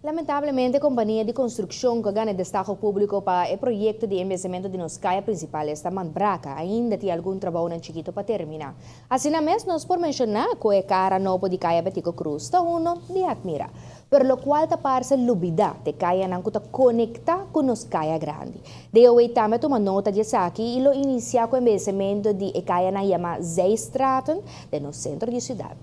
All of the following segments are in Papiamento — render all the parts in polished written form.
Lamentablemente, kompania di konstrukshon ku a gana destaho públiko pa e proyekto di embeyesimentu di nos kaya prinsipal, esta Manbraka, ainda tin algun trabounan chikitu pa terminá. Asina mes nos por menshoná ku e kara nobo di Kaya Betico Croes ta uno di atmirá, pero lokual ta parse lubidá ta e kayanan ku ta konektá ku nos kaya grandi. DOW tambe a tuma nota di esaki i lo inisiá ku embeyesimentu di e kayanan yamá zijstraten den nos sentro di siudat.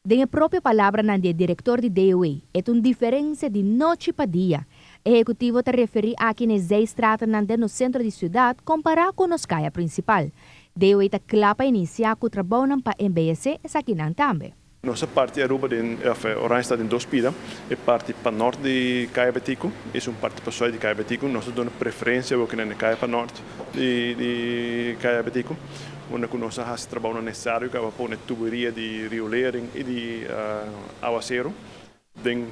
Den e propio palabranan di e direktor di DOW, e ta un diferensia di nochi pa dia. E ehekutivo ta referí aki na e zijstratennan den nos sentro di siudat kompará ku nos kaya prinsipal. DOW ta kla pa inisiá ku trabounan pa embeyesé esakinan tambe. Nos a parti Aruba den, of Oranjestad den dos pida, e parti pa nort di Kaya Betico i esun parti pa sùit di Kaya Betico. Nos ta duna preferensia awor kinan e kaya pa nort di di Kaya Betico. Unda ku nos a hasi trabounan nesesario ku a pone tuberia di riolering i di awaseru den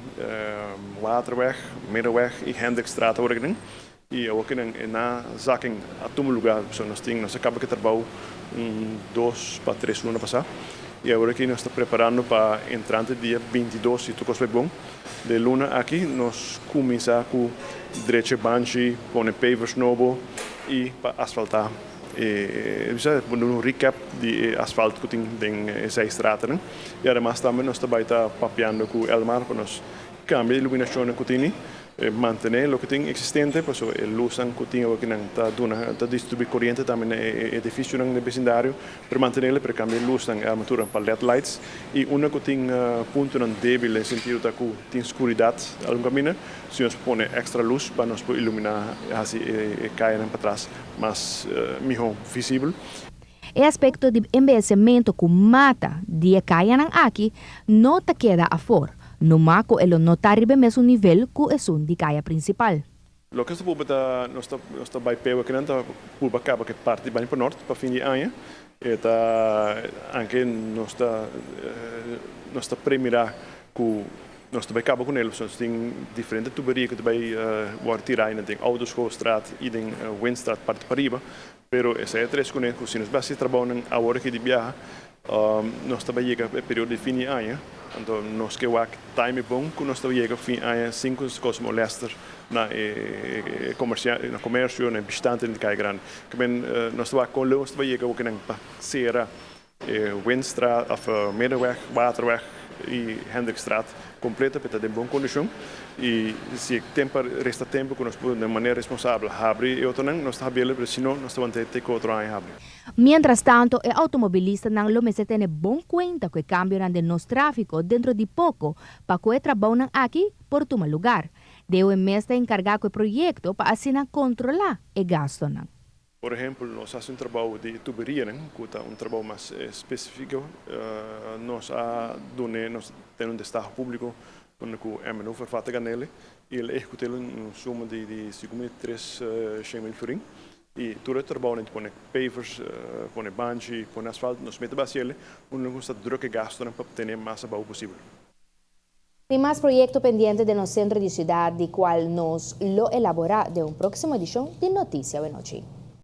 Waterweg, Middenweg i Hendrikstraat awor akinan. I awor kinan e na zaken a tuma luga pasobra nos tin nos a kaba ku e trabou un dos pa tres luna pasá i awor aki nos ta preparando pa entrante dia 22 si tur kos bai bon de luna aki nos kuminsá ku drecha banchi, pone pavers nobo i pa asfaltá. E bisa bo duna un recap di e asfalt ku tin den e zijstratennan i ademas tambe nos ta bai ta papiando ku Elmar pa nos kambia e iluminashonnan ku tini, mantené loke tin eksistente pasobra e lusnan ku tin awokinan ta duna ta distribuí koriente tambe na e edifisionan den besindario pero mantenéla pero kambia e lusnan e armaturan pa led lights i unda ku tin puntonan débil den sentido ta ku tin skuridat algun kaminda si nos pone èkstra lus pa nos por iluminá hasi e kayanan patras. Mas mihó visibel. E aspekto di embeyecemento ku mata di e kayanan aki no ta keda afor, numa ku e lo no ta riba e mesun nivel ku esun di kaya prinsipal. Loke nos ta purba ta nos ta nos ta bai pewa kinan ta purba kaba ku e parti di bani pa nort pa fin di aña. E ta anke nos ta nos ta premirá ku Nos ta bai kaba ku nel, pasobra nos tin diferente tuberia ku ta bai wòrdu tirá i nan den Oudeschoolstraat i den Windstraat parti pariba. Pero esei a tres kuné ku si nos bai hasi e trabounan awor aki di biaha, nos ta bai yega e periodo di fin di aña. Anto nos ke wak time bon ku nos ta yega fin aña sin ku nos kos molester na e na komersio, na e bishitantenan di Kaya Grandi. Ke men nos ta wak kon leu nos ta bai yega wokinan pa sera E Windstraat of Middenweg, Waterweg y Hendrikstraat completo pa e ta den bon condicion y si e tempo resta tempo cu nos por den manera responsabel habri e otronan nos ta habielo pero si no nos ta wanta te cu otro aña habri. Mientras tanto e automobilistanan lo mester tene bon cuenta cu e cambionan den nos trafico dentro di poco pa cu e trabounan aki por tuma lugar. DOE mes ta encarga cu e proyecto pa asina controla e gastonan. Por ehempel, nos hasi un trabou di tuberianan, ku ta un trabou mas spesifiko. Nos a dun'é, nos tene un destaho públiko unda ku MNO Vervat a gan'el i el a ehekut'el un suma di sigun mi tres shen mil florin. I tur e trabounan di pone pavers, pone banchi, pone asfalt, nos mete basi'el unda nos ta druk e gastunan pa tene mas abou posibel. Tin mas proyecto pendiente den nos centro di ciudad di cual nos lo elabora den un proximo edicion di Noticia Awenochi.